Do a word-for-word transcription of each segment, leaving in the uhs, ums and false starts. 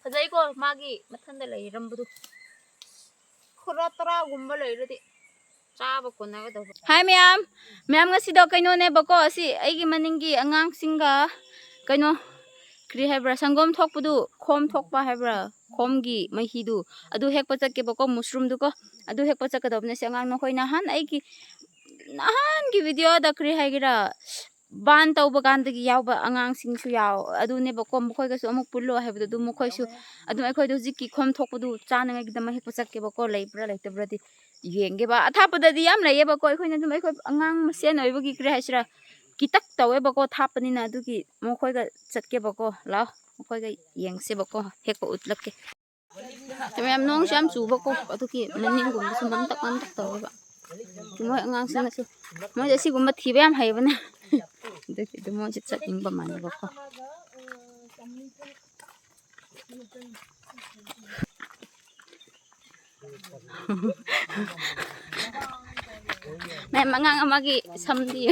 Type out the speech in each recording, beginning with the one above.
ꯐꯖꯩꯀꯣ ꯃꯥꯒꯤ ꯃꯊꯟꯗ ꯂꯩꯔꯝꯕꯗꯨ꯫ ꯈꯔ ꯇꯔꯥꯒꯨꯝꯕ ꯂꯩꯔꯗꯤ ꯆꯥꯕ ꯀꯣꯟꯅꯒꯗꯧꯕ꯫ ꯍꯥꯏ ꯃꯌꯥꯝ, ꯃꯌꯥꯝ ꯉꯁꯤꯗꯣ ꯀꯩꯅꯣꯅꯦꯕꯀꯣ, ꯑꯁꯤ ꯑꯩꯒꯤ ꯃꯅꯤꯡꯒꯤ ꯑꯉꯥꯡꯁꯤꯡꯒ ꯀꯩꯅꯣ ꯀꯔꯤ ꯍꯥꯏꯕ꯭ꯔꯥ, ꯁꯪꯒꯣꯝ ꯊꯣꯛꯄꯗꯨ, ꯈꯣꯝ ꯊꯣꯛꯄ ꯍꯥꯏꯕ꯭ꯔꯥ, ꯈꯣꯝꯒꯤ ꯃꯍꯤꯗꯨ, ꯑꯗꯨ ꯍꯦꯛꯄ ꯆꯠꯀꯦꯕꯀꯣ, ꯃꯨꯁꯔꯨꯝꯗꯨꯀꯣ, ꯑꯗꯨ ꯍꯦꯛꯄ ꯆꯠꯀꯗꯧꯕꯅꯦ꯫ ꯁꯤ ꯑꯉꯥꯡ ꯅꯈꯣꯏ ꯅꯍꯥꯟ ꯑꯩꯒꯤ ꯅꯍꯥꯟꯒꯤ ꯚꯤꯗꯤꯑꯣꯗ ꯀꯔꯤ ꯍꯥꯏꯒꯦꯔꯥ, ꯕꯥꯟ ꯇꯧꯕ ꯀꯥꯟꯗꯒꯤ ꯌꯥꯎꯕ ꯑꯉꯥꯡꯁꯤꯡꯁꯨ ꯌꯥꯎ ꯑꯗꯨꯅꯦꯕꯀꯣ, ꯃꯈꯣꯏꯒꯁꯨ ꯑꯃꯨꯛ ꯄꯨꯜꯂꯣ ꯍꯥꯏꯕꯗꯣ, ꯑꯗꯨ ꯃꯈꯣꯏꯁꯨ ꯑꯗꯨꯝ ꯑꯩꯈꯣꯏꯗ ꯍꯧꯖꯤꯛꯀꯤ ꯈꯣꯝ ꯊꯣꯛꯄꯗꯨ ꯆꯥꯅꯉꯥꯏꯒꯤꯗꯃꯛ ꯍꯦꯛꯄ ꯆꯠꯀꯦꯕꯀꯣ, ꯂꯩꯕ꯭ꯔꯥ ꯂꯩꯇꯕ꯭ꯔꯥꯗꯤ ꯌꯦꯡꯒꯦꯕ꯫ ꯑꯊꯥꯞꯄꯗꯗꯤ ꯌꯥꯝ ꯂꯩꯌꯦꯕꯀꯣ, ꯑꯩꯈꯣꯏꯅ ꯑꯗꯨꯝ ꯑꯩꯈꯣꯏ ꯑꯉꯥꯡ ꯃꯁꯦꯟ ꯑꯣꯏꯕꯒꯤ ꯀꯔꯤ ꯍꯥꯏꯁꯤꯔꯥ, ꯀꯤꯇꯛ ꯇꯧꯋꯦꯕꯀꯣ, ꯊꯥꯞꯄꯅꯤꯅ꯫ ꯑꯗꯨꯒꯤ ꯃꯈꯣꯏꯒ ꯆꯠꯀꯦꯕꯀꯣ꯫ ꯂꯥꯛꯑꯣ, ꯃꯈꯣꯏꯒ ꯌꯦꯡꯁꯦꯕꯀꯣ, ꯍꯦꯛꯄ ꯎꯠꯂꯛꯀꯦ꯫ ꯃꯌꯥꯝ ꯅꯣꯡꯁꯨ ꯌꯥꯝ ꯆꯨꯕꯀꯣ, ꯑꯗꯨꯒꯤ ꯃꯅꯤꯡꯒꯨꯝꯕꯁꯨ ꯃꯝꯇꯛ ꯃꯝꯇꯛ ꯇꯧꯋꯦꯕ꯫ ꯃꯣꯏ ꯑꯉꯥꯡꯁꯤꯡꯅꯁꯨ, ꯃꯣꯏꯁꯦ ꯑꯁꯤꯒꯨꯝꯕ ꯊꯤꯕ ꯌꯥꯝ ꯍꯩꯕꯅꯦ꯫ ꯑꯗꯨꯒꯤ ꯑꯗꯨꯝ ꯃꯣꯏꯁꯦ ꯆꯠꯅꯤꯡꯕ ꯃꯥꯜꯂꯦꯕꯀꯣ꯫ ꯃꯌꯥꯝ ꯑꯉꯥꯡ ꯑꯃꯒꯤ ꯁꯝꯗꯤ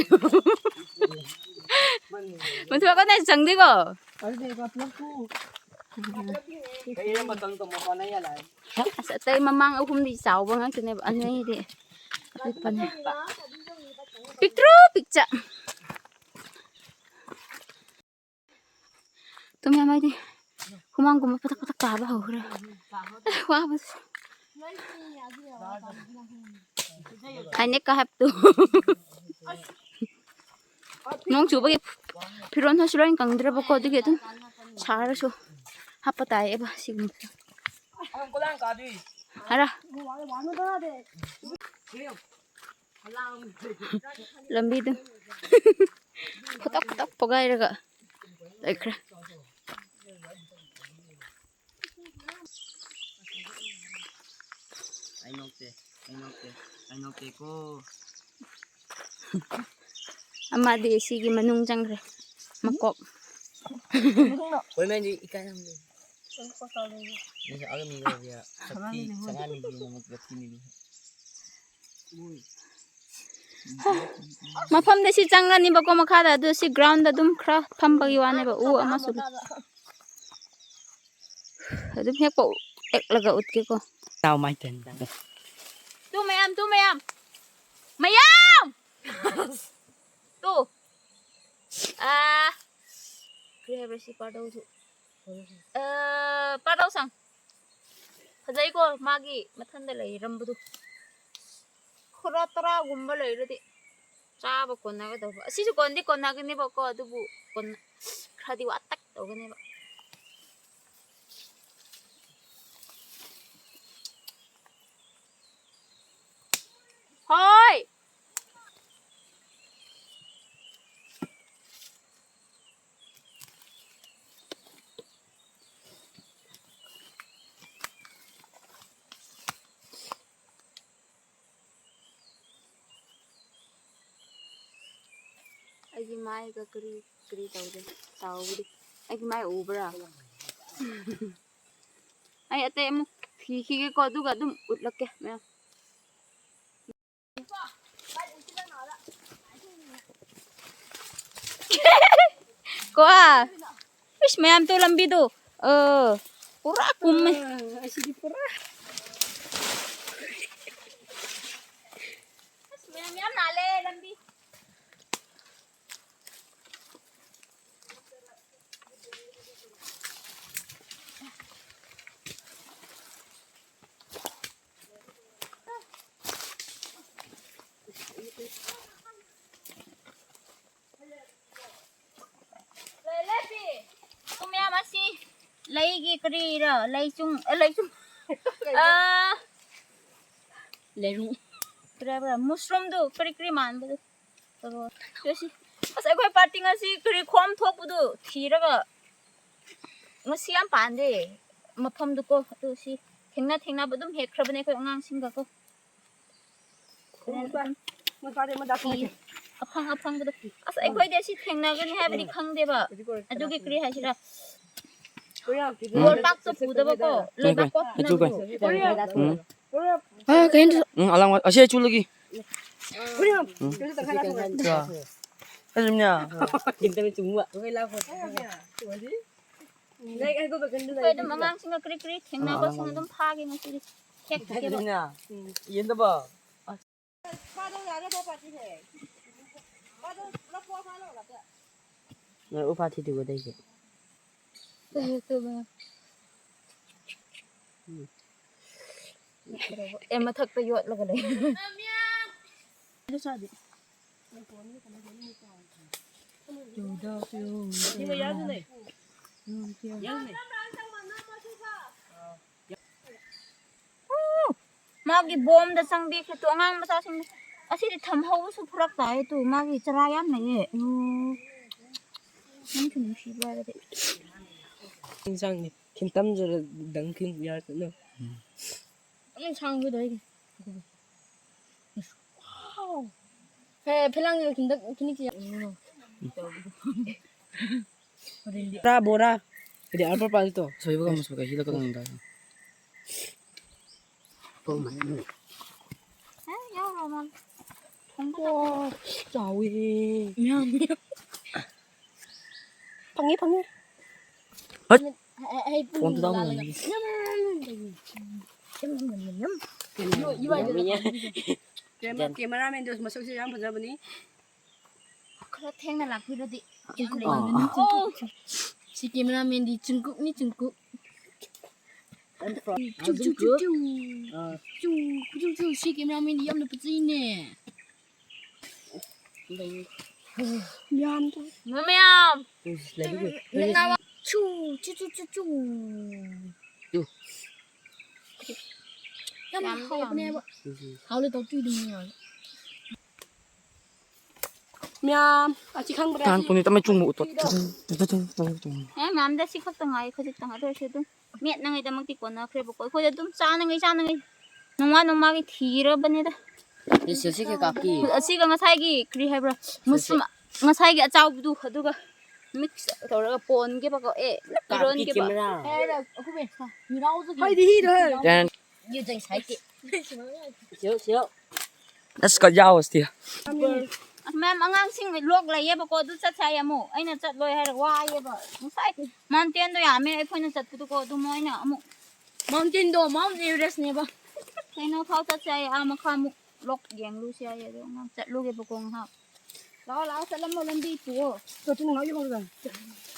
ꯃꯊꯣꯛꯀꯅꯦ ꯆꯪꯗꯦꯀꯣ꯫ ꯑꯁ, ꯑꯇꯩ ꯃꯃꯥꯡ ꯑꯍꯨꯝꯗꯤ ꯆꯥꯎꯕ ꯉꯥꯛꯇꯅꯦꯕ, ꯑꯅꯤꯗꯤ ꯑꯄꯤꯛꯄꯅꯦ꯫ ꯄꯤꯛꯇ꯭ꯔꯨ ꯄꯤꯛꯆ꯫ ꯇꯨꯝ ꯌꯥꯝ ꯍꯥꯏꯗꯤ ꯍꯨꯃꯥꯡꯒꯨꯝꯕ ꯄꯇꯛ ꯄꯇꯛ ꯇꯥꯕ ꯍꯧꯈ꯭ꯔꯦ꯫ ꯑꯦ, ꯋꯥꯕꯁꯦ꯫ ꯐꯅꯦꯛꯀ ꯍꯥꯞꯇꯨ꯫ ꯅꯣꯡ ꯆꯨꯕꯒꯤ ꯐꯤꯔꯣꯟ ꯍꯣꯏꯁꯨ ꯂꯣꯏ ꯀꯪꯗ꯭ꯔꯕꯀꯣ, ꯑꯗꯨꯒꯤ ꯑꯗꯨꯝ ꯁꯥꯔꯁꯨ ꯍꯥꯞꯄ ꯇꯥꯏꯌꯦꯕ ꯁꯤꯒꯨꯝꯕꯁꯦ꯫ ꯍꯥꯏꯔ ꯂꯝꯕꯤꯗꯨ ꯈꯨꯇꯛ ꯈꯨꯇꯛ ꯄꯣꯒꯥꯏꯔꯒ ꯂꯩꯈ꯭ꯔꯦ꯫ ꯑꯩ ꯅꯣꯛꯇꯦ, ꯑꯩ ꯅꯣꯛꯇꯦ, ꯑꯩ ꯅꯣꯛꯇꯦꯀꯣ꯫ ꯑꯃꯗꯤ ꯁꯤꯒꯤ ꯃꯅꯨꯡ ꯆꯪꯈ꯭ꯔꯦ, ꯃꯀꯣꯛ꯫ ꯍꯣꯏ, ꯃꯦꯟꯗꯤ ꯏꯀꯥꯏ ꯌꯥꯝ ꯂꯩ꯫ ꯃꯤꯁꯦ ꯑꯥꯒ ꯃꯤꯒ ꯑꯣꯏꯕ ꯌꯥ-, ꯁꯛꯇꯤ, ꯁꯉꯥꯏ ꯃꯤꯒꯤ ꯃꯃꯨꯠ ꯌꯥꯊꯤ ꯃꯤꯒꯤ꯫ ꯃꯐꯝꯗ ꯁꯤ ꯆꯪꯒꯅꯤꯕꯀꯣ, ꯃꯈꯥꯗ, ꯑꯗꯨ ꯁꯤ ground ꯑꯗꯨꯝ ꯈꯔ ꯐꯝꯕꯒꯤ ꯋꯥꯅꯦꯕ, ꯎ ꯑꯃꯁꯨ ꯂꯩ꯫ ꯑꯗꯨꯝ ꯍꯦꯛꯄ ꯍꯦꯛꯂꯒ ꯎꯠꯀꯦꯀꯣ꯫ ꯇꯥꯎ ꯃꯥꯏ ꯇꯦꯟ꯫ ꯇꯨ ꯃꯌꯥꯝ, ꯇꯨ ꯃꯌꯥꯝ꯫ ꯃꯌꯥꯝ! ꯇꯨ꯫ ꯑꯥ꯫ ꯀꯔꯤ ꯍꯥꯏꯕ꯭ꯔꯥ ꯁꯤ ꯄꯥꯔꯗꯧꯁꯨ? ꯑꯥ, ꯄꯥꯔꯗꯧ ꯁꯪ꯫ ꯐꯖꯩꯀꯣ ꯃꯥꯒꯤ ꯃꯊꯟꯗ ꯂꯩꯔꯝꯕꯗꯨ꯫ ꯈꯔ ꯇꯔꯥꯒꯨꯝꯕ ꯂꯩꯔꯗꯤ ꯆꯥꯕ ꯀꯣꯟꯅꯒꯗꯧꯕ꯫ ꯑꯁꯤꯁꯨ ꯀꯣꯟꯗꯤ ꯀꯣꯟꯅꯒꯅꯦꯕꯀꯣ, ꯑꯗꯨꯕꯨ ꯀꯣꯟꯅ-, ꯈꯔꯗꯤ ꯋꯥꯇꯛ ꯇꯧꯒꯅꯦꯕ꯫ ꯍꯣꯏ! ꯑꯩꯒꯤ ꯃꯥꯏꯒ ꯀꯔꯤ ꯀꯔꯤ ꯇꯧꯔꯦ? ꯆꯥꯎꯕꯗꯤ꯫ ꯑꯩꯒꯤ ꯃꯥꯏ ꯎꯕ꯭ꯔꯥ? ꯑꯩ ꯑꯇꯩ ꯑꯃꯨꯛ ꯊꯤꯈꯤꯒꯦꯀꯣ, ꯑꯗꯨꯒ ꯑꯗꯨꯝ ꯎꯠꯂꯛꯀꯦ ꯃꯌꯥꯝ꯫ ꯀꯣ, ꯏꯁ, ꯃꯌꯥꯝ ꯇꯨ ꯂꯝꯕꯤꯗꯨ꯫ ꯑ, ꯄꯨꯔꯥ ꯀꯨꯝꯃꯦ꯫ ꯑ, ꯑꯁꯤꯗꯤ ꯄꯨꯔꯥ꯫ ꯑꯁ, ꯃꯌꯥꯝ ꯌꯥꯝ ꯂꯥꯜꯂꯦ ꯂꯝꯕꯤ꯫ ꯂꯩ, ꯂꯩ, ꯄꯤ꯫ ꯁꯣꯝ ꯃꯌꯥꯝ ꯑꯁꯤ ꯂꯩꯒꯤ ꯀꯔꯤꯔ? ꯂꯩꯆꯨꯡ-, ꯑ, ꯂꯩꯆꯨꯡ-, ꯑ, ꯂꯩꯔꯨꯡ꯫ ꯀꯔꯤ ꯍꯥꯏꯕ꯭ꯔꯥ? ꯃꯨꯁꯔꯨꯝꯗꯨ ꯀꯔꯤ ꯀꯔꯤ ꯃꯥꯟꯕꯗꯨ꯫ ꯑꯗꯣ, ꯁꯤ, ꯑꯁ, ꯑꯩꯈꯣꯏ ꯄꯥꯔꯇꯤ ꯉꯁꯤ ꯀꯔꯤ ꯈꯣꯝ ꯊꯣꯛꯄꯗꯨ ꯊꯤꯔꯒ ꯉꯁꯤ ꯌꯥꯝ ꯄꯥꯟꯗꯦ ꯃꯐꯝꯗꯨꯀꯣ꯫ ꯑꯗꯨ ꯁꯤ ꯊꯦꯡꯅ ꯊꯦꯡꯅꯕ ꯑꯗꯨꯝ ꯍꯦꯛꯈ꯭ꯔꯕꯅꯦ ꯑꯩꯈꯣꯏ ꯑꯉꯥꯡꯁꯤꯡꯒꯀꯣ꯫ ꯐꯤ ꯑꯐꯪ ꯑꯐꯪꯕꯗꯣ꯫ ꯑꯁ, ꯑꯩꯈꯣꯏꯗꯤ ꯑꯁꯤ ꯊꯦꯡꯅꯒꯅꯤ ꯍꯥꯏꯕꯗꯤ ꯈꯪꯗꯦꯕ꯫ ꯑꯗꯨꯒꯤ ꯀꯔꯤ ꯍꯥꯏꯁꯤꯔꯥ? ꯌꯣꯠꯄꯥꯛꯇꯣ ꯄꯨꯗꯕꯀꯣ, ꯂꯩꯕꯥꯛꯀꯣ ꯅꯪꯗꯣ꯫ ꯎꯝ꯫ ꯎꯝ, ꯑꯂꯥꯡ-, ꯑꯁꯤ ꯑꯩ ꯆꯨꯜꯂꯒꯦ꯫ ꯎꯝ꯫ ꯑꯁꯤꯅ꯫ ꯑꯩꯈꯣꯏ ꯑꯗꯨꯝ ꯑꯉꯥꯡꯁꯤꯡꯒ ꯀ꯭ꯔꯤꯛ ꯀ꯭ꯔꯤꯛ ꯊꯦꯡꯅꯕꯁꯤꯡ ꯑꯗꯨꯝ ꯐꯥꯒꯦ ꯉꯁꯤꯗꯤ꯫ ꯊꯦꯛꯀꯦꯕ꯫ ꯌꯦꯟꯗꯕ꯫ ꯅꯣꯏ ꯎꯐꯥ ꯊꯤꯗꯨꯒ ꯂꯩꯁꯦ꯫ ꯑꯦ, ꯃꯊꯛꯇ ꯌꯣꯠꯂꯒ ꯂꯩ꯫ ꯎꯝ, ꯃꯥꯒꯤ ꯕꯣꯝꯗ ꯆꯪꯕꯤꯈ꯭ꯔꯦ ꯇꯨ ꯑꯉꯥꯡ ꯃꯆꯥꯁꯤꯡꯗ꯫ ꯑꯁꯤꯗꯤ ꯊꯝꯍꯧꯕꯁꯨ ꯐꯔꯛ ꯇꯥꯏ ꯇꯨ ꯃꯥꯒꯤ ꯆꯔꯥ ꯌꯥꯝ ꯂꯩꯌꯦ꯫ ꯎꯝ꯫ ꯅꯪꯁꯨ ꯅꯨꯡꯁꯤꯕ ꯍꯥꯏꯔꯗꯤ꯫ ꯏꯟꯁꯥꯡꯅꯤ꯫ ꯈꯤꯟꯇꯝꯖꯔ ꯗꯪ ꯈꯤꯟ ꯌꯥꯔ ꯆꯠꯅ꯫ ꯌꯥꯝ ꯁꯥꯡꯕꯗꯣ ꯑꯩꯒꯤ꯫ ꯍꯦ, ꯐꯤꯂꯝꯒꯤ ꯈꯤꯟꯗꯛ ꯈꯤꯟꯗꯛ ꯀꯤꯌꯥ꯫ ꯕꯣꯔꯥ, ꯕꯣꯔꯥ꯫ ꯀꯩꯗꯤ ꯑꯜꯄ ꯄꯥꯁ ꯇꯣ? ꯁꯣꯏꯕꯒ ꯃꯁꯨ ꯀꯩꯁꯤ ꯂꯀ ꯅꯪꯗ꯫ ꯍꯦ, ꯌꯥꯎꯔꯣ, ꯃꯥ꯫ ꯋꯥ, ꯆꯥꯎꯋꯦ꯫ ꯃꯌꯥꯝ, ꯃꯌꯥꯝ꯫ ꯐꯪꯉꯦ, ꯐꯪꯉꯦ꯫ ꯍꯠ! ꯑꯩ, ꯑꯩ ꯄꯨꯡ ꯐꯣꯟꯗꯨ ꯇꯥꯃꯣ ꯂꯥꯜꯂꯒ꯫ ꯅꯪꯒꯤ꯫ ꯌꯝ, ꯌꯝ, ꯌꯝ, ꯌꯝ, ꯌꯝ꯫ ꯌꯣ, ꯌꯣ, ꯌꯥꯝꯃꯤꯌꯦ꯫ ꯀꯦꯃꯦ-, ꯀꯦꯃꯦꯔꯥꯃꯦꯟꯗꯨ ꯃꯁꯛꯁꯨ ꯌꯥꯝ ꯐꯖꯕꯅꯤ꯫ ꯈꯔ ꯊꯦꯡꯅ ꯂꯥꯛꯄꯤꯔꯗꯤ ꯌꯥꯝ ꯑꯥ꯫ ꯂꯩꯔꯝꯒꯅꯤ꯫ ꯑꯣ! ꯁꯤ ꯀꯦꯃꯦꯔꯥꯃꯦꯟꯗꯤ ꯆꯨꯡꯀꯨꯛꯅꯤ, ꯆꯨꯡꯀꯨꯛ꯫ ꯆꯨ, ꯆꯨ, ꯆꯨ, ꯆꯨ꯫ ꯑꯥ꯫ ꯆꯨ, ꯆꯨ, ꯆꯨ, ꯁꯤ ꯀꯦꯃꯦꯔꯥꯃꯦꯟꯗꯤ ꯌꯥꯝꯅ ꯐꯖꯩꯅꯦ꯫ ꯃꯌꯥꯝ꯫ ꯃꯌꯥꯝ꯫ ꯆꯨ, ꯆꯨ, ꯆꯨ, ꯆꯨ꯫ ꯆꯨ꯫ ꯌꯥꯝ ꯌꯥꯝ ꯍꯥꯎꯕꯅꯦꯕ꯫ ꯍꯥꯎꯂꯦ ꯇꯧ ꯇꯨꯏꯗꯨꯅꯦ꯫ ꯃꯌꯥꯝ, ꯑꯁꯤ ꯈꯪꯕ꯭ꯔꯥ? ꯇꯥꯡ ꯀꯨꯟꯅꯤ ꯇꯃꯩ ꯆꯨꯝꯕ ꯎꯠꯄ꯫ ꯑꯦ, ꯃꯌꯥꯝꯗ ꯁꯤ ꯈꯛꯇ ꯉꯥꯏ, ꯈꯖꯤꯛꯇꯪ꯫ ꯑꯗꯨ ꯑꯣꯏꯔꯁꯨ ꯑꯗꯨꯝ ꯃꯦꯠꯅꯉꯩꯗꯃꯛꯇꯤ ꯀꯣꯟꯅꯈ꯭ꯔꯦꯕꯀꯣ꯫ ꯑꯩꯈꯣꯏꯗ ꯑꯗꯨꯝ ꯆꯥꯅꯉꯩ, ꯆꯥꯅꯉꯩ꯫ ꯅꯣꯡꯃ ꯅꯣꯡꯃꯒꯤ ꯊꯤꯔꯕꯅꯤꯗ꯫ ꯁꯤ ꯁꯤ ꯀꯩꯀꯥ ꯄꯤ꯫ ꯑꯁꯤꯒ ꯉꯁꯥꯏꯒꯤ ꯀꯔꯤ ꯍꯥꯏꯕ꯭ꯔꯥ? ꯁꯤ, ꯁꯤ꯫ ꯃꯨꯁꯔꯨꯝ ꯉꯁꯥꯏꯒꯤ ꯑꯆꯥꯎꯕꯗꯨ ꯑꯗꯨꯒ mix ꯇꯧꯔꯒ ꯄꯣꯟꯒꯦꯕꯀꯣ꯫ ꯑꯦ, ꯀꯥꯞꯀꯤ ꯏꯔꯣꯟꯒꯦꯕ꯫ ꯀꯦꯃꯦꯔꯥ꯫ ꯍꯥꯏꯗꯤ ꯍꯤꯔꯣ꯫ ꯌꯨ ꯖꯩ ꯁꯥꯏꯀꯤ꯫ ꯁꯤꯌꯣ, ꯁꯤꯌꯣ꯫ ꯑꯁ ꯀꯠ ꯌꯥꯎ ꯑꯁꯇꯤ꯫ ꯑꯁ, ꯃꯌꯥꯝ ꯑꯉꯥꯡꯁꯤꯡ ꯂꯣꯛ ꯂꯩꯌꯦꯕꯀꯣ, ꯑꯗꯨ ꯆꯠꯁꯦ ꯍꯥꯏ ꯑꯃꯨꯛ꯫ ꯑꯩꯅ ꯆꯠꯂꯣꯏ ꯍꯥꯏꯔ ꯋꯥꯏꯌꯦꯕ꯫ ꯉꯁꯥꯏ ꯃꯥꯎꯟꯇꯦꯟꯗꯣ ꯌꯥꯝꯃꯦ ꯑꯩꯈꯣꯏꯅ ꯆꯠꯄꯗꯨꯀꯣ, ꯑꯗꯨ ꯃꯣꯏꯅ ꯑꯃꯨꯛ ꯃꯥꯎꯟꯇꯦꯟꯗꯣ ꯃꯥꯎꯟ ꯑꯦꯚꯔꯦꯁꯅꯦꯕ꯫ ꯀꯩꯅꯣ ꯐꯥꯎ ꯆꯠꯁꯦ ꯍꯥꯏ, ꯑꯥ ꯃꯈꯥ ꯑꯃꯨꯛ ꯂꯣꯛ ꯌꯦꯡꯂꯨꯁꯦ ꯍꯥꯏꯌꯦ, ꯑꯗꯣ ꯑꯉꯥꯡ ꯆꯠꯂꯨꯒꯦꯕꯀꯣ ꯉꯥꯏꯍꯥꯛ꯫ ꯂꯥꯛꯑꯣ, ꯂꯥꯛꯑꯣ, ꯆꯠꯂꯝꯃꯣ, ꯂꯝꯕꯤ ꯄꯨꯑꯣ꯫ ꯆꯠꯇꯨꯅ ꯉꯥꯏꯍꯥꯛ ꯌꯦꯡꯍꯧꯔꯒ꯫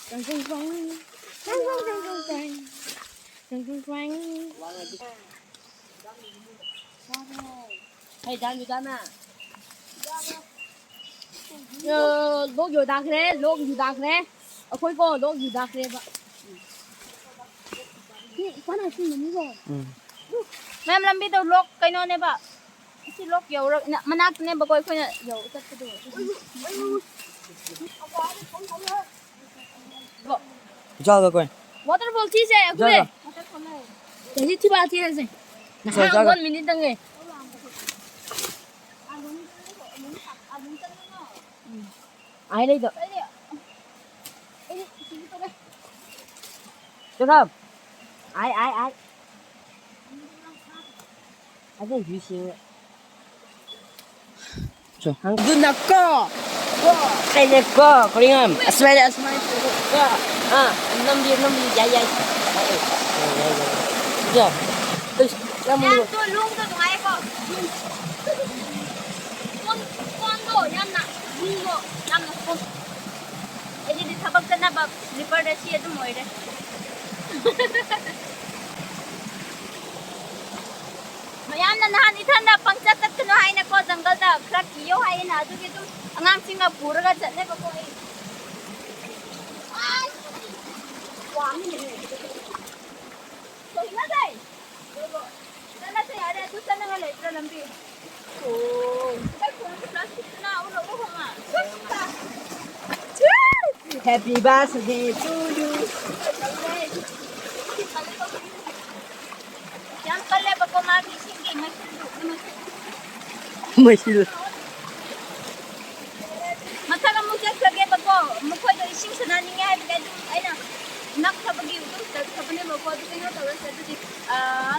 ꯆꯪ, ꯆꯪ, ꯆꯪ꯫ ꯆꯪ, ꯆꯪ, ꯆꯪ, ꯆꯪ, ꯆꯪ꯫ ꯆꯪ, ꯆꯪ, ꯆꯪ꯫ ꯍꯩ, ꯗꯥꯝ ꯌꯨ ꯗꯥꯝꯅ꯫ ꯑ, ꯂꯣꯛ ꯌꯨ ꯗꯥꯈ꯭ꯔꯦ, ꯂꯣꯛ ꯌꯨ ꯗꯥꯈ꯭ꯔꯦ꯫ ꯑꯩꯈꯣꯏꯀꯣ, ꯂꯣꯛ ꯌꯨ ꯗꯥꯈ꯭ꯔꯦꯕ꯫ ꯁꯤ ꯏꯄꯥꯅ ꯁꯤ ꯃꯅꯤꯀꯣ꯫ ꯎꯝ꯫ ꯃꯌꯥꯝ ꯂꯝꯕꯤꯗꯣ ꯂꯣꯛ ꯀꯩꯅꯣꯅꯦꯕ꯫ ꯁꯤ ꯂꯣꯛ ꯌꯧꯔ-, ꯅ-, ꯃꯅꯥꯛꯇꯅꯦꯕꯀꯣ ꯑꯩꯈꯣꯏꯅ ꯌꯧ-, ꯆꯠꯄꯗꯣ꯫ ꯆꯥꯒ ꯀꯣꯏ꯫ ꯋꯥꯇꯔꯐꯣꯜ ꯊꯤꯁꯦ ꯑꯩꯈꯣꯏ꯫ ꯆꯥꯒ꯫ ꯍꯧꯖꯤꯛ ꯊꯤꯕ ꯊꯤꯔꯁꯦ꯫ ꯆꯥ, ꯉꯥꯏꯍꯥꯛ ꯆꯥꯒ꯫ One minute ꯇꯪꯒꯦ꯫ ꯎꯝ꯫ ꯑꯥꯏ ꯂꯩꯗꯣ꯫ ꯆꯠꯈ꯭ꯔꯣ꯫ ꯑꯥꯏ, ꯑꯥꯏ, ꯑꯥꯏ꯫ ꯑꯗꯨ ꯚ꯭ꯌꯨꯁꯤꯡ꯫ ꯆꯣ꯫ ꯑꯗꯨꯅ ꯀꯣ꯫ ꯀꯣ꯫ ꯀꯩꯅ ꯀꯣ, ꯀꯣꯔꯤꯉꯝ꯫ ꯑꯁꯨꯃꯥꯏꯅ, ꯑꯁꯨꯃꯥꯏꯅ ꯇꯧꯔꯒ ꯀꯣ꯫ ꯑꯥ, ꯅꯝꯕꯤ, ꯅꯝꯕꯤ, ꯌꯥꯏ, ꯌꯥꯏ꯫ ꯌꯥꯏ, ꯌꯥꯏ, ꯌꯥꯏ꯫ ꯆꯣ꯫ ꯑꯁ, ꯌꯥꯝ ꯌꯥꯝ ꯅꯨꯡꯉꯥꯏ꯫ ꯇꯣ ꯂꯣꯡꯗꯣ ꯅꯨꯡꯉꯥꯏꯀꯣ꯫ ꯐꯣꯟ, ꯐꯣꯟꯗꯣ ꯌꯥꯝꯅ ꯂꯨꯝꯕ, ꯌꯥꯝꯅ ꯐꯣꯟ꯫ ꯑꯩꯒꯤꯗꯤ ꯊꯕꯛ ꯆꯠꯅꯕ ꯁ꯭ꯂꯤꯄꯔꯗ ꯁꯤ ꯑꯗꯨꯝ ꯑꯣꯏꯔꯦ꯫ ꯃꯌꯥꯝꯅ ꯅꯍꯥꯟ ꯏꯊꯟꯗ ꯄꯪꯆꯠ ꯆꯠꯀꯅꯨ ꯍꯥꯏꯅꯀꯣ, ꯖꯪꯒꯜꯗ ꯈꯔ ꯀꯤꯌꯣ ꯍꯥꯏꯌꯦꯅ, ꯑꯗꯨꯒꯤ ꯑꯗꯨꯝ ꯑꯉꯥꯡꯁꯤꯡꯒ ꯄꯨꯔꯒ ꯆꯠꯂꯦꯕꯀꯣ ꯑꯩ꯫ ꯑꯁ! ꯋꯥꯡꯉꯤꯅꯦꯍꯦ꯫ ꯀꯩꯅꯣ ꯇꯥꯏ? ꯆꯠꯂꯁꯦ ꯌꯥꯔꯦ, ꯑꯗꯨ ꯆꯠꯅꯉꯥꯏ ꯂꯩꯇ꯭ꯔꯣ ꯂꯝꯕꯤ? ꯑꯣ꯫ ꯉꯁꯥꯏ ꯈꯣꯡꯁꯦ ꯄ꯭ꯂꯥꯁꯇꯤꯛꯇꯨꯅ ꯑꯃꯨꯛ ꯂꯧꯕ ꯐꯪꯉ꯫ Happy birthday to you. ꯌꯥꯝ ꯀꯜꯂꯦꯕꯀꯣ ꯃꯥꯒꯤ ꯏꯁꯤꯡꯒꯤ ꯃꯩꯈꯨꯗꯨ꯫ ꯃꯩꯈꯨ꯫ ꯃꯊꯛ ꯑꯃꯨꯛ ꯆꯠꯈ꯭ꯔꯒꯦꯕꯀꯣ, ꯃꯈꯣꯏꯗꯣ ꯏꯁꯤꯡ ꯁꯥꯟꯅꯅꯤꯡꯉꯦ ꯍꯥꯏꯕꯒꯤ ꯑꯗꯨꯝ ꯑꯩꯅ ꯅꯛꯈ꯭ꯔꯕꯒꯤ ꯑꯗꯨꯝ ꯆꯠꯈ꯭ꯔꯕꯅꯦꯕꯀꯣ꯫ ꯑꯗꯨ ꯀꯩꯅꯣ ꯇꯧꯔꯁꯦ ꯑꯗꯨꯗꯤ, ꯑꯥ,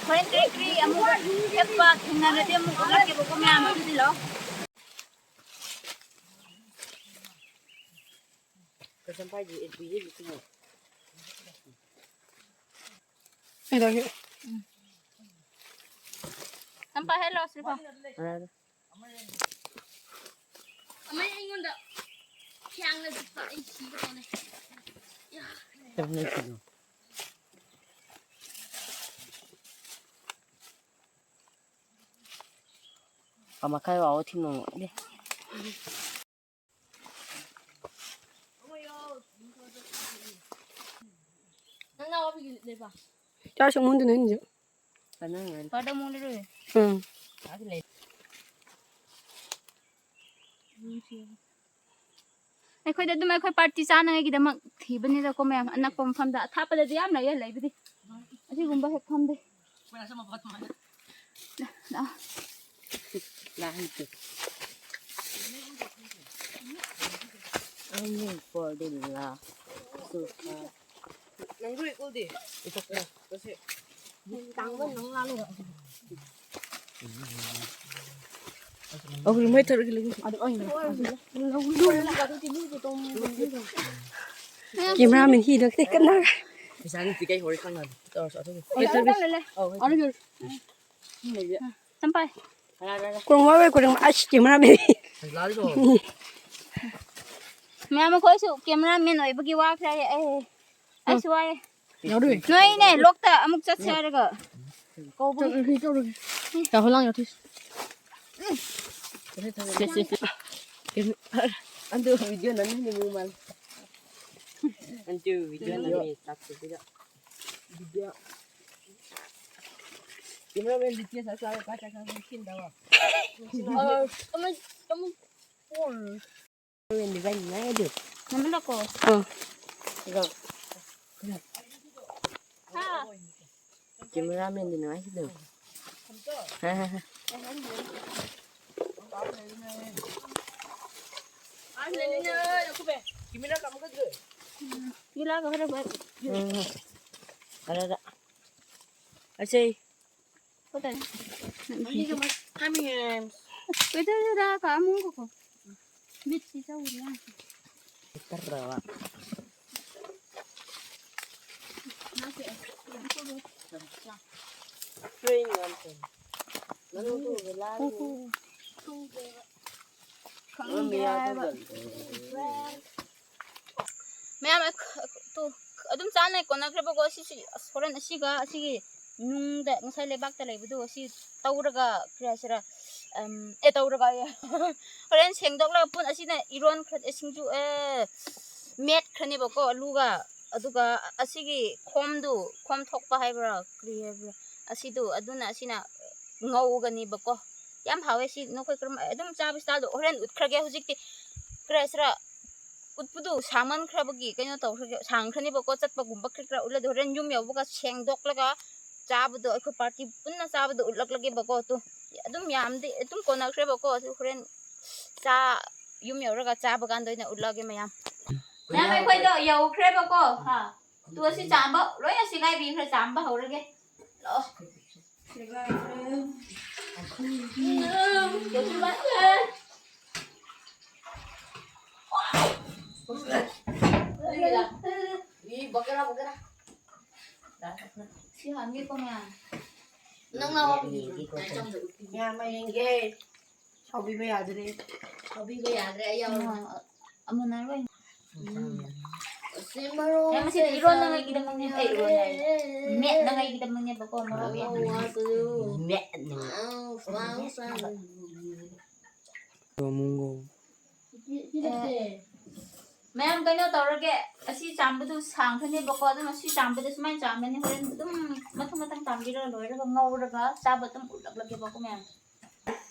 ꯍꯣꯔꯦꯟ ꯀꯔꯤ ꯀꯔꯤ ꯑꯃꯨꯛ ꯆꯠꯄ ꯊꯦꯡꯅꯔꯗꯤ ꯑꯃꯨꯛ ꯎꯠꯂꯛꯀꯦꯕꯀꯣ ꯃꯌꯥꯝ꯫ ꯑꯗꯨꯗꯤ ꯂꯥꯛꯑꯣ꯫ ꯆꯝꯄꯥꯏꯗꯤ ꯑꯦ ꯄꯤꯌꯦ ꯂꯤꯁꯤꯡ ꯑꯃ꯫ ꯀꯩꯗꯧꯒꯦ? ꯆꯝꯄꯥ ꯍꯦꯛ ꯂꯥꯎ, ꯁꯤꯜꯄꯥ꯫ ꯑꯃ ꯑꯩꯉꯣꯟꯗ ꯈ꯭ꯌꯥꯡꯅ ꯆꯤꯛꯄ, ꯑꯩ ꯁꯤꯒꯦ ꯇꯧꯅꯦ꯫ ꯌꯥ꯫ ꯀꯃꯥꯏ ꯀꯥꯏ ꯋꯥ ꯊꯤꯅꯣ? ꯆꯥꯛ ꯁꯨꯝ ꯃꯨꯟꯗꯨꯅ ꯍꯤꯟꯖꯨ꯫ ꯄꯥꯗ ꯃꯨꯟꯗꯨꯔꯣꯏ꯫ ꯎꯝ꯫ ꯑꯩꯈꯣꯏꯗ ꯑꯗꯨꯝ ꯑꯩꯈꯣꯏ ꯄꯥꯔꯇꯤ ꯆꯥꯅꯉꯥꯏꯒꯤꯗꯃꯛ ꯊꯤꯕꯅꯤꯗꯀꯣ ꯃꯌꯥꯝ, ꯑꯅꯛꯄ ꯃꯐꯝꯗ꯫ ꯑꯊꯥꯞꯄꯗꯗꯤ ꯌꯥꯝ ꯂꯩꯌꯦ ꯂꯩꯕꯗꯤ꯫ ꯑꯁꯤꯒꯨꯝꯕ ꯍꯦꯛ ꯐꯝꯗꯦ꯫ ꯂꯥꯛꯑꯣ꯫ Cameraman ꯍꯤꯗꯣ ꯈꯤꯇꯪ ꯀꯟꯅ꯫ ꯄꯩꯁꯥ ꯅꯨꯡꯇꯤ ꯀꯩ ꯍꯣꯔꯦ ꯈꯪꯅꯕ ꯇꯧꯔꯁꯨ ꯑꯗꯨꯒꯤ꯫ ꯆꯝꯄꯥꯏ꯫ ꯀꯣꯡ ꯋꯥꯔꯣꯏ ꯀꯣꯔꯤꯡ ꯑꯁ cameraman꯫ ꯃꯌꯥꯝ ꯑꯩꯈꯣꯏꯁꯨ cameraman ꯑꯣꯏꯕꯒꯤ ꯋꯥꯈ꯭ꯔꯦ ꯑꯩ꯫ ꯑꯩꯁꯨ ꯋꯥꯏꯌꯦ꯫ ꯌꯥꯎꯔꯣꯏ꯫ ꯅꯣꯏꯅꯦ ꯂꯣꯛꯇ ꯑꯃꯨꯛ ꯆꯠꯁꯦ ꯍꯥꯏꯔꯒ ꯀꯧꯕꯒꯤ꯫ ꯆꯠꯂꯨꯁꯤ, ꯆꯠꯂꯨꯁꯤ꯫ ꯌꯥꯍꯧ ꯂꯥꯡ ꯌꯥꯊꯤꯁꯤ꯫ ꯁꯦ, ꯁꯦ, ꯁꯦ꯫ ꯑꯗꯨ video ꯅꯝꯃꯤꯅꯦ ꯃꯨꯛ ꯃꯥꯜꯂꯦ꯫ ꯑꯗꯨ video ꯅꯝꯃꯤ ꯆꯥꯛꯇꯨꯗ꯫ Video꯫ Cameraman ꯗꯤ ꯆꯦ ꯆꯥꯛ ꯆꯥꯕ ꯀꯥꯏ ꯀꯥꯏ ꯆꯥꯕ ꯁꯤꯟꯗꯕ꯫ ꯑ, ꯀꯃꯥꯏ-, ꯀꯃꯥꯏ-, ꯀꯃꯥꯏ-, ꯅꯪ ꯂꯥꯛꯀꯣ꯫ ꯑꯥ꯫ ꯁꯤꯒ꯫ ꯍꯥ꯫ Cameraman ꯗꯤ ꯅꯨꯡꯉꯥꯏꯈꯤꯗꯕ꯫ ꯍꯥ, ꯍꯥ, ꯍꯥ꯫ ꯎꯝ꯫ ꯐꯔꯦ, ꯐꯔꯦ꯫ ꯑꯁꯦ꯫ ꯀꯩꯗꯧꯔꯤꯔꯥ ꯀꯥ ꯑꯃꯨꯛ ꯀꯣ꯫ ꯃꯤꯠꯁꯤ ꯇꯧꯔꯤꯔꯥ꯫ ꯇꯔꯕ꯫ ꯃꯌꯥꯝ ꯑꯩꯈ-, ꯇꯨ, ꯑꯗꯨꯝ ꯆꯥꯅꯩ ꯀꯣꯟꯅꯈ꯭ꯔꯦꯕꯀꯣ꯫ ꯁꯤꯁꯤ ꯑꯁ, ꯍꯣꯔꯦꯟ ꯑꯁꯤꯒ ꯑꯁꯤꯒꯤ ꯅꯨꯡꯗ ꯉꯁꯥꯏ ꯂꯩꯕꯥꯛꯇ ꯂꯩꯕꯗꯨ ꯑꯁꯤ ꯇꯧꯔꯒ, ꯀꯔꯤ ꯍꯥꯏꯁꯤꯔꯥ, ꯑꯝ, ꯑꯦ, ꯇꯧꯔꯒ ꯑꯌꯦ꯫ ꯍꯣꯔꯦꯟ ꯁꯦꯡꯗꯣꯛꯂꯒ ꯄꯨꯟ ꯑꯁꯤꯅ ꯏꯔꯣꯟꯈ꯭ꯔ-, ꯑꯦ, ꯁꯤꯡꯖꯨ, ꯑꯦ, ꯃꯦꯠꯈ꯭ꯔꯅꯦꯕꯀꯣ ꯑꯂꯨꯒ꯫ ꯑꯗꯨꯒ ꯑꯁꯤꯒꯤ ꯈꯣꯝꯗꯨ, ꯈꯣꯝ ꯊꯣꯛꯄ ꯍꯥꯏꯕ꯭ꯔꯥ, ꯀꯔꯤ ꯍꯥꯏꯕ꯭ꯔꯥ, ꯑꯁꯤꯗꯨ, ꯑꯗꯨꯅ ꯑꯁꯤꯅ ꯉꯧꯒꯅꯤꯕꯀꯣ꯫ ꯌꯥꯝ ꯍꯥꯎꯋꯦ ꯁꯤ꯫ ꯅꯈꯣꯏ ꯀꯔꯝ, ꯑꯗꯨꯝ ꯆꯥꯕ ꯁ꯭ꯇꯥꯏꯜꯗꯣ ꯍꯣꯔꯦꯟ ꯎꯠꯈ꯭ꯔꯒꯦ꯫ ꯍꯧꯖꯤꯛꯇꯤ ꯀꯔꯤ ꯍꯥꯏꯁꯤꯔꯥ, ꯎꯠꯄꯗꯨ ꯁꯥꯡꯃꯟꯈ꯭ꯔꯕꯒꯤ ꯀꯩꯅꯣ ꯇꯧꯈ꯭ꯔꯒꯦ, ꯁꯥꯡꯈ꯭ꯔꯅꯤꯕꯀꯣ꯫ ꯆꯠꯄꯒꯨꯝꯕ ꯀꯔꯤ ꯀꯔꯥ ꯎꯠꯂꯗꯤ ꯍꯣꯔꯦꯟ ꯌꯨꯝ ꯌꯧꯕꯒ ꯁꯦꯡꯗꯣꯛꯂꯒ ꯆꯥꯕꯗꯣ, ꯑꯩꯈꯣꯏ ꯄꯥꯔꯇꯤ ꯄꯨꯟꯅ ꯆꯥꯕꯗꯣ ꯎꯠꯂꯛꯂꯒꯦꯕꯀꯣ꯫ ꯇꯨ, ꯑꯗꯨꯝ ꯌꯥꯝꯗꯤ ꯑꯗꯨꯝ ꯀꯣꯟꯅꯈ꯭ꯔꯦꯕꯀꯣ꯫ ꯑꯗꯨ ꯍꯣꯔꯦꯟ ꯆꯥ, ꯌꯨꯝ ꯌꯧꯔꯒ ꯆꯥꯕ ꯀꯥꯟꯗ ꯑꯣꯏꯅ ꯎꯠꯂꯛꯑꯒꯦ ꯃꯌꯥꯝ꯫ ꯃꯌꯥꯝ, ꯑꯩꯈꯣꯏꯗꯣ ꯌꯧꯈ꯭ꯔꯦꯕꯀꯣ꯫ ꯍꯥ, ꯇꯨ, ꯑꯁꯤ ꯆꯥꯝꯕ ꯂꯣꯏꯅ ꯁꯤꯒꯥꯏꯕꯤꯈ꯭ꯔꯦ꯫ ꯆꯥꯝꯕ ꯍꯧꯔꯒꯦ꯫ ꯂꯥꯛꯑꯣ꯫ ꯁꯤ ꯍꯥꯡꯒꯦꯀꯣ, ꯃꯌꯥꯝ꯫ ꯅꯪ ꯂꯥꯛꯑꯣ꯫ ꯃꯌꯥꯝ, ꯑꯩ ꯌꯦꯡꯒꯦ꯫ ꯁꯥꯎꯕꯤꯕ ꯌꯥꯗ꯭ꯔꯦ꯫ ꯁꯥꯎꯕꯤꯕ ꯌꯥꯗ꯭ꯔꯦ, ꯑꯩ ꯌꯥꯎꯔꯒ꯫ ꯑꯃ-, ꯑꯃꯨꯟ ꯑꯔꯣꯏ꯫ ꯁꯤ ꯃꯔꯣꯛ ꯌꯥꯝ ꯃꯁꯤꯗꯤ ꯏꯔꯣꯟꯅꯉꯥꯏꯒꯤꯗꯃꯛꯅꯦ, ꯑꯩ ꯏꯔꯣꯟ ꯍꯥꯏ꯫ ꯃꯦꯠꯅꯉꯥꯏꯒꯤꯗꯃꯛꯅꯦꯕꯀꯣ, ꯃꯔꯣꯛ ꯌꯥꯝ꯫ ꯃꯦꯠꯅꯉꯥꯏ꯫ ꯑꯧ, ꯋꯥꯎ, ꯆꯥꯎ꯫ ꯃꯌꯥꯝ ꯀꯩꯅꯣ ꯇꯧꯔꯒꯦ, ꯑꯁꯤ ꯆꯥꯝꯕꯗꯨ ꯁꯥꯡꯈ꯭ꯔꯅꯦꯕꯀꯣ, ꯑꯗꯨꯝ ꯑꯁꯤ ꯆꯥꯝꯕꯗ ꯁꯨꯃꯥꯏꯅ ꯆꯥꯝꯕꯅꯦ꯫ ꯍꯣꯔꯦꯟ ꯑꯗꯨꯝ ꯃꯊꯪ ꯃꯊꯪ ꯆꯥꯝꯕꯤꯔꯒ ꯂꯣꯏꯔꯒ ꯉꯧꯔꯒ ꯆꯥꯕ ꯑꯗꯨꯝ ꯎꯠꯂꯛꯂꯒꯦꯕꯀꯣ ꯃꯌꯥꯝ꯫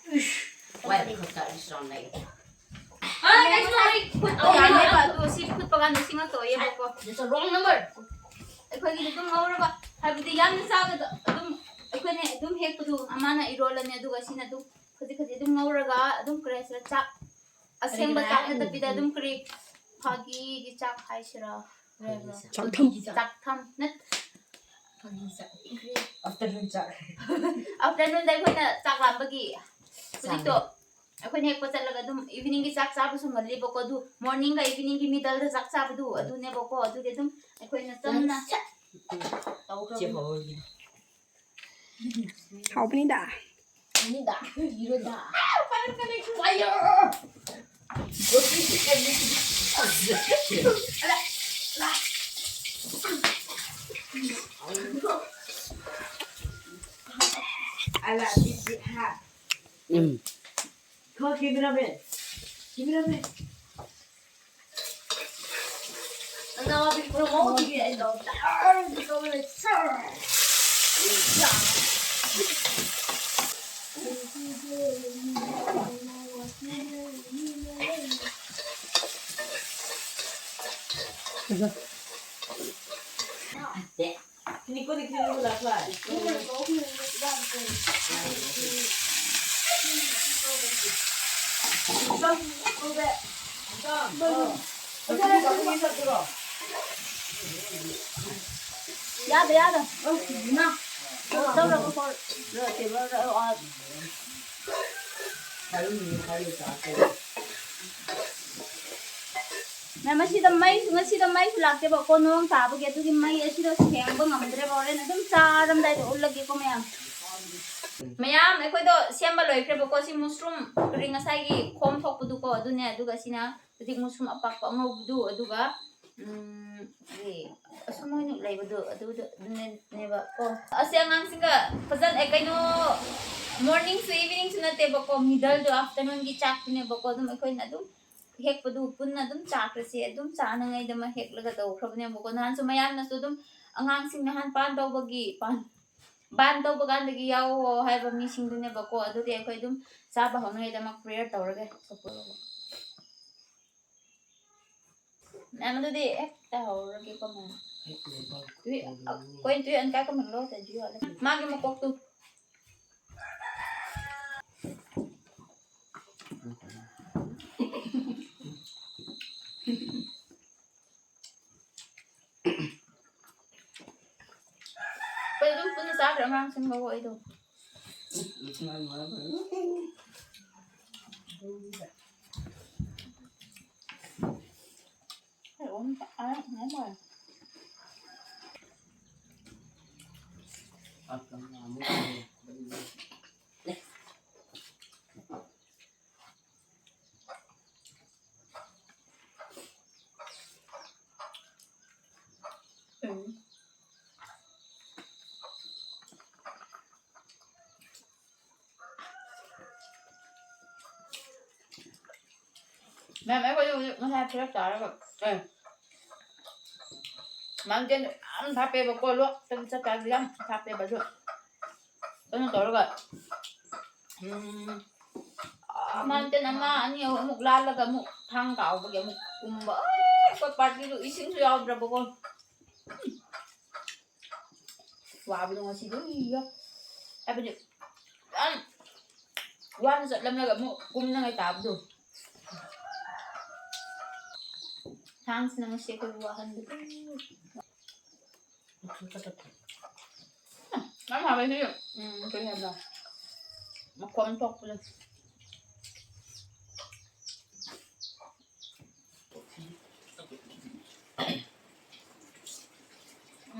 Why the fuck are you so late? ꯑꯥ, ꯀꯩꯅꯣ, ꯑꯩ ꯈꯨꯠ ꯇꯧꯔꯦꯕ, ꯑꯗꯨ ꯁꯤ ꯐꯨꯠꯄ ꯀꯥꯟꯗ ꯁꯤ ꯉꯥꯛꯇ ꯑꯣꯏꯌꯦꯕꯀꯣ꯫ That's a wrong number. ꯑꯩꯈꯣꯏꯒꯤꯗꯤ ꯑꯗꯨꯝ ꯉꯧꯔꯒ, ꯍꯥꯏꯕꯗꯤ ꯌꯥꯝꯅ ꯆꯥꯕꯗ ꯑꯗꯨꯝ ꯑꯩꯈꯣꯏꯅ ꯑꯗꯨꯝ ꯍꯦꯛꯄꯗꯨ ꯑꯃꯅ ꯏꯔꯣꯜꯂꯅꯤ, ꯑꯗꯨꯒ ꯁꯤꯅ ꯑꯗꯨꯝ ꯈꯖꯤꯛ ꯈꯖꯤꯛ ꯑꯗꯨꯝ ꯉꯧꯔꯒ ꯑꯗꯨꯝ ꯀꯔꯤ ꯍꯥꯏꯁꯤꯔꯥ, ꯆꯥꯛ ꯑꯁꯦꯡꯕ ꯆꯥꯛ ꯅꯠꯇꯕꯤꯗ ꯑꯗꯨꯝ ꯀꯔꯤ ꯐꯥꯒꯤꯒꯤ ꯆꯥꯛ ꯍꯥꯏꯁꯤꯔꯥ, ꯀꯔꯤ ꯍꯥꯏꯕ꯭ꯔꯥ? ꯆꯥꯛꯊꯝ꯫ ꯆꯥꯛꯊꯝ ꯅꯠ-, ꯐꯥꯒꯤ ꯆꯥꯛ꯫ ꯀꯔꯤ? Afternoon ꯆꯥꯛ꯫ Afternoon ꯗ ꯑꯩꯈꯣꯏꯅ ꯆꯥꯛ ꯂꯥꯝꯕꯒꯤ ꯍꯧꯖꯤꯛꯇꯣ ꯆꯥꯛ꯫ ꯑꯩꯈꯣꯏꯅ ꯍꯦꯛꯄ ꯆꯠꯂꯒ ꯑꯗꯨꯝ evening ꯒꯤ ꯆꯥꯛ ꯆꯥꯕꯁꯨ ꯉꯜꯂꯤꯕꯀꯣ, ꯑꯗꯨ morning ꯒ evening ꯒꯤ middle ꯗ ꯆꯥꯛ ꯆꯥꯕꯗꯨ ꯑꯗꯨꯅꯦꯕꯀꯣ꯫ ꯑꯗꯨꯗꯤ ꯑꯗꯨꯝ ꯑꯩꯈꯣꯏꯅ ꯆꯝꯅ ꯇꯧꯈ꯭ꯔꯕꯅꯤ꯫ ꯍꯥꯎꯕꯅꯤꯗ꯫ ꯅꯤꯗ, ꯏꯔꯣꯗ꯫ Fire! ꯑꯂꯥ, ꯑꯂꯥ, ꯕꯤꯠ, ꯕꯤꯠ, ꯍꯥ꯫ ꯎꯝ꯫ ꯈꯣ, cameraman꯫ Cameraman꯫ ꯌꯥꯗ, ꯌꯥꯗ꯫ ꯇꯧꯔꯒ ꯀꯣ, ꯇꯦꯕꯜꯗ, ꯑ, ꯃꯌꯥꯝ, ꯑꯁꯤꯗ ꯃꯩꯁꯨ, ꯉꯁꯤꯗ ꯃꯩꯁꯨ ꯂꯥꯛꯇꯦꯕꯀꯣ, ꯅꯣꯡ ꯇꯥꯕꯒꯤ꯫ ꯑꯗꯨꯒꯤ ꯃꯩ ꯑꯁꯤꯗ ꯁꯦꯡꯕ ꯉꯝꯗ꯭ꯔꯦꯕ꯫ ꯍꯣꯔꯦꯟ ꯑꯗꯨꯝ ꯆꯥꯔꯝꯗꯥꯏꯗ ꯎꯠꯂꯒꯦꯀꯣ, ꯃꯌꯥꯝ꯫ ꯃꯌꯥꯝ, ꯑꯩꯈꯣꯏꯗꯣ ꯁꯦꯝꯕ ꯂꯣꯏꯈ꯭ꯔꯦꯕꯀꯣ꯫ ꯁꯤ mushroom ring, ꯉꯁꯥꯏꯒꯤ ꯈꯣꯝ ꯊꯣꯛꯄꯗꯨꯀꯣ, ꯑꯗꯨꯅꯦ꯫ ꯑꯗꯨꯒ ꯁꯤꯅ ꯍꯧꯖꯤꯛ mushroom ꯑꯄꯥꯛꯄ ꯑꯉꯧꯕꯗꯨ, ꯑꯗꯨꯒ, ꯎꯝ, ꯀꯔꯤ, ꯑꯁꯨꯝ ꯑꯣꯏꯅ ꯂꯩꯕꯗꯨ, ꯑꯗꯨꯗꯨꯅꯦꯕꯀꯣ꯫ ꯑꯁꯤ ꯑꯉꯥꯡꯁꯤꯡꯒ ꯐꯖꯅ, ꯑꯦ, ꯀꯩꯅꯣ, morning ꯁꯨ evening ꯁꯨ ꯅꯠꯇꯦꯕꯀꯣ, middle ꯗꯣ, afternoon ꯒꯤ ꯆꯥꯛꯇꯨꯅꯦꯕꯀꯣ꯫ ꯑꯗꯨꯝ ꯑꯩꯈꯣꯏꯅ ꯑꯗꯨꯝ ꯍꯦꯛꯄꯗꯨ ꯄꯨꯟꯅ ꯑꯗꯨꯝ ꯆꯥꯈ꯭ꯔꯁꯦ꯫ ꯑꯗꯨꯝ ꯆꯥꯅꯉꯩꯗꯃꯛ ꯍꯦꯛꯂꯒ ꯇꯧꯈ꯭ꯔꯕꯅꯦꯕꯀꯣ꯫ ꯅꯍꯥꯟꯁꯨ ꯃꯌꯥꯝꯅꯁꯨ ꯑꯗꯨꯝ, ꯑꯉꯥꯡꯁꯤꯡ ꯅꯍꯥꯟ ꯄꯥꯟ ꯇꯧꯕꯒꯤ, ꯄꯥꯟ, ꯄꯥꯟ ꯇꯧꯕ ꯀꯥꯟꯗꯒꯤ ꯌꯥꯎꯋꯣ ꯍꯥꯏꯕ ꯃꯤꯁꯤꯡꯗꯨꯅꯦꯕꯀꯣ꯫ ꯑꯗꯨꯗꯤ ꯑꯩꯈꯣꯏ ꯑꯗꯨꯝ ꯆꯥꯕ ꯍꯧꯅꯉꯩꯗꯃꯛ prayer ꯇꯧꯔꯒꯦ꯫ ꯃꯌꯥꯝ, ꯑꯗꯨꯗꯤ ꯍꯦꯛꯇ ꯍꯧꯔꯒꯦꯀꯣ, ꯃꯌꯥꯝ꯫ ꯇꯨꯏ-, ꯑ, ꯀꯣꯏꯟ ꯇꯨꯏ ꯑꯟ ꯀꯥꯏ ꯀꯃꯟ ꯂꯣ ꯇ ꯖꯤꯑꯣ ꯑꯂ꯫ ꯃꯥꯒꯤ ꯃꯀꯣꯛꯇꯨ꯫ ꯑꯩꯈꯣꯏ ꯑꯗꯨꯝ ꯄꯨꯟꯅ ꯆꯥꯈ꯭ꯔꯦ ꯑꯉꯥꯡꯁꯤꯡꯒ ꯑꯩꯗꯣ꯫ ꯃꯦꯝ, ꯑꯩꯈꯣꯏꯁꯨ ꯍꯧꯖꯤꯛ ꯉꯁꯥꯏ ꯈꯔ ꯆꯥꯔꯒ, ꯑꯦ, ꯃꯥꯡꯖꯤꯟ ꯌꯥꯝ ꯊꯥꯞꯄꯦꯕꯀꯣ, ꯂꯣꯛꯇꯒꯤ ꯆꯠꯄ ꯍꯥꯏꯕꯁꯦ ꯌꯥꯝ ꯊꯥꯞꯄꯦꯕ꯫ ꯑꯗꯨ ꯀꯩꯅꯣ ꯇꯧꯔꯒ, ꯎꯝ, ꯑꯥ, ꯃꯥꯡꯖꯤꯟ ꯑꯃ, ꯑꯅꯤ, ꯑꯍꯨꯝ ꯑꯃꯨꯛ ꯂꯥꯜꯂꯒ ꯑꯃꯨꯛ ꯊꯥꯡ ꯀꯥꯎꯕꯒꯤ ꯑꯃꯨꯛ ꯀꯨꯝꯕ꯫ ꯑꯩ, ꯑꯩꯈꯣꯏ ꯄꯥꯔꯇꯤꯗꯨ ꯏꯁꯤꯡꯁꯨ ꯌꯥꯎꯗ꯭ꯔꯕꯀꯣ꯫ ꯋꯥꯕꯗꯣ ꯉꯁꯤꯗꯤ, ꯏꯌꯥ꯫ ꯍꯥꯏꯕꯗꯤ, ꯌꯥꯝ ꯋꯥꯅ ꯆꯠꯂꯝꯂꯒ ꯑꯃꯨꯛ ꯀꯨꯝꯅꯉꯥꯏ ꯇꯥꯕꯗꯣ꯫ ꯊꯥꯡꯁꯤꯅ ꯉꯁꯤ ꯑꯩꯈꯣꯏꯕꯨ ꯋꯥꯍꯟꯕꯗꯣ꯫ ꯌꯥꯝ ꯍꯥꯎꯋꯦ ꯁꯤ, ꯎꯝ, ꯀꯔꯤ ꯍꯥꯏꯕ꯭ꯔꯥ? ꯃꯈꯣꯟ ꯊꯣꯛꯄꯗꯣ꯫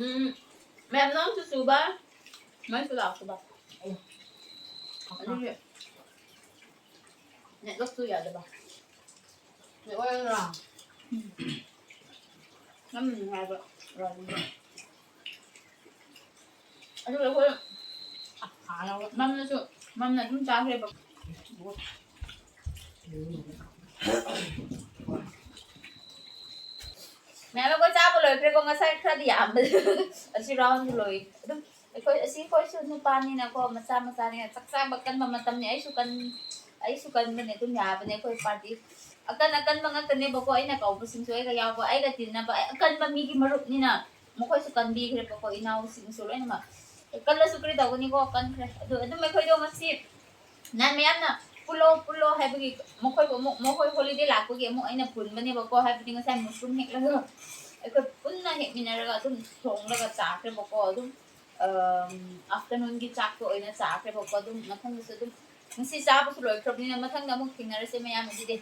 ꯎꯝ, ꯃꯦꯝ, ꯅꯣꯡꯁꯨ ꯆꯨꯕ, ꯃꯩꯁꯨ ꯂꯥꯛꯇꯕ꯫ ꯑꯗꯨꯒꯤ networkꯁꯨ ꯌꯥꯗꯕ꯫ ꯎꯝ꯫ ꯌꯥꯝ ꯅꯨꯡꯉꯥꯏꯕ ꯋꯥꯔꯤꯅꯤ꯫ ꯑꯗꯨꯒ ꯑꯩꯈꯣꯏ ꯃꯝꯅꯁꯨ, ꯃꯝꯅ ꯑꯗꯨꯝ ꯆꯥꯈ꯭ꯔꯦꯕ꯫ ꯃꯌꯥꯝ ꯑꯩꯈꯣꯏ ꯆꯥꯕ ꯂꯣꯏꯈ꯭ꯔꯦꯀꯣ, ꯉꯁꯥꯏ ꯈꯔꯗꯤ ꯌꯥꯝꯕ꯫ ꯑꯁꯤ roundꯁꯨ ꯂꯣꯏ꯫ ꯑꯗꯨꯝ ꯑꯩꯈꯣꯏ, ꯑꯁꯤ ꯑꯩꯈꯣꯏꯁꯨ ꯅꯨꯄꯥꯅꯤꯅꯀꯣ, ꯃꯆꯥ ꯃꯆꯥꯅꯤꯅ ꯆꯥꯛ ꯆꯥꯕ ꯀꯟꯕ ꯃꯇꯝꯅꯤ꯫ ꯑꯩꯁꯨ ꯀꯟ-, ꯑꯩꯁꯨ ꯀꯟꯕꯅꯦ, ꯑꯗꯨꯝ ꯌꯥꯕꯅꯦ ꯑꯩꯈꯣꯏ party꯫ ꯑꯀꯟ ꯑꯀꯟꯕ ꯉꯥꯛꯇꯅꯦꯕꯀꯣ ꯑꯩꯅ ꯀꯧꯕꯁꯤꯡꯁꯨ, ꯑꯩꯒ ꯌꯥꯎꯕ, ꯑꯩꯒ ꯇꯤꯟꯅꯕ ꯑꯀꯟꯕ ꯃꯤꯒꯤ ꯃꯔꯨꯞꯅꯤꯅ꯫ ꯃꯈꯣꯏꯁꯨ ꯀꯟꯕꯤꯈ꯭ꯔꯦꯕꯀꯣ, ꯏꯅꯥꯎꯁꯤꯡꯁꯨ ꯂꯣꯏꯅꯃꯛ꯫ ꯀꯜꯂꯁꯨ ꯀꯔꯤ ꯇꯧꯒꯅꯤꯀꯣ, ꯀꯟꯈ꯭ꯔꯦ꯫ ꯑꯗꯨ ꯑꯗꯨꯝ ꯑꯩꯈꯣꯏꯗꯣ ꯉꯁꯤ ꯅꯍꯥꯟ ꯃꯌꯥꯝꯅ "ꯄꯨꯜꯂꯣ, ꯄꯨꯜꯂꯣ" ꯍꯥꯏꯕꯒꯤ ꯃꯈꯣꯏꯕꯨ ꯑꯃꯨꯛ, ꯃꯈꯣꯏ holiday ꯂꯥꯛꯄꯒꯤ ꯑꯃꯨꯛ ꯑꯩꯅ ꯄꯨꯟꯕꯅꯦꯕꯀꯣ, ꯍꯥꯏꯕꯗꯤ ꯉꯁꯥꯏ mushroom ꯍꯦꯛꯂꯒ ꯑꯩꯈꯣꯏ ꯄꯨꯟꯅ ꯍꯦꯛꯃꯤꯟꯅꯔꯒ ꯑꯗꯨꯝ ꯊꯣꯡꯂꯒ ꯆꯥꯈ꯭ꯔꯦꯕꯀꯣ꯫ ꯑꯗꯨꯝ, ꯑꯝ, afternoonꯒꯤ ꯆꯥꯛꯇꯣ ꯑꯣꯏꯅ ꯆꯥꯈ꯭ꯔꯦꯕꯀꯣ꯫ ꯑꯗꯨꯝ ꯃꯊꯪꯗꯁꯨ ꯑꯗꯨꯝ ꯉꯁꯤ ꯆꯥꯕꯁꯨ ꯂꯣꯏꯈ꯭ꯔꯕꯅꯤꯅ ꯃꯊꯪꯗ ꯑꯃꯨꯛ ꯊꯦꯡꯅꯔꯁꯦ ꯃꯌꯥꯝ ꯑꯗꯨꯗꯤ꯫